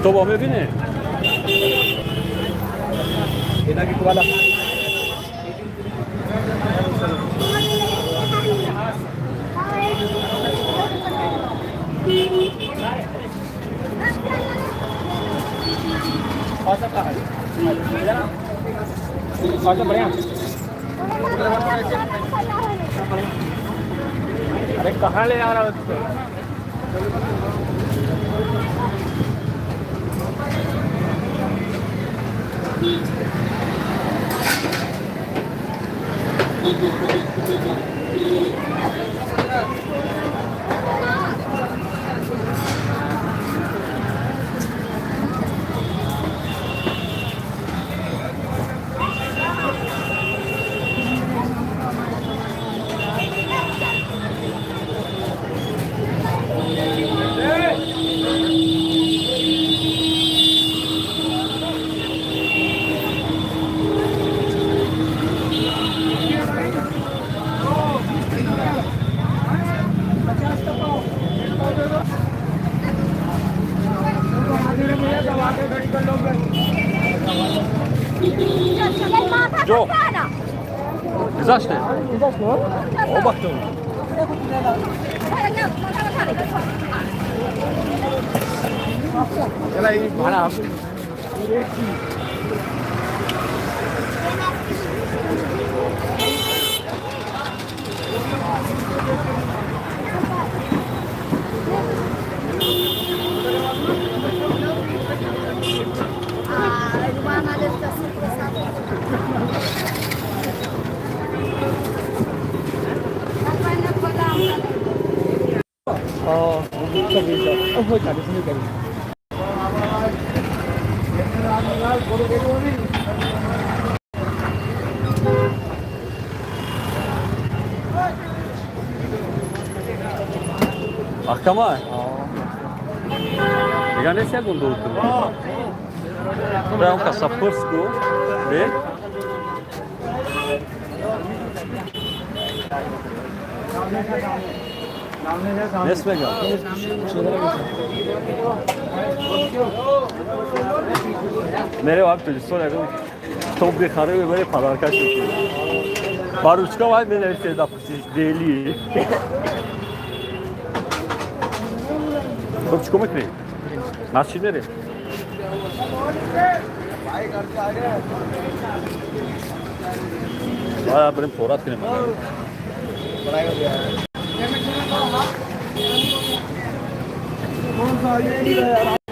Офтобо мебинӣ? अरे, कहाँ ले जा रहा हो उसको? Ҷо гузаште, обахтон. Маҳкама дигар нест, ягон дурдур он каса пурс ку бе. Нест, мегам. Мере вай Тоҷикистон, ягон китоб бихаре, мебаре, подаркаш мекунӣ. Ба ручка вай менависе да пуштиш дели. Хуб, чӣ кор мекунӣ? Масҷид мерем? Бояд бирем, порат кунем. कौन सा? ये नहीं है यार।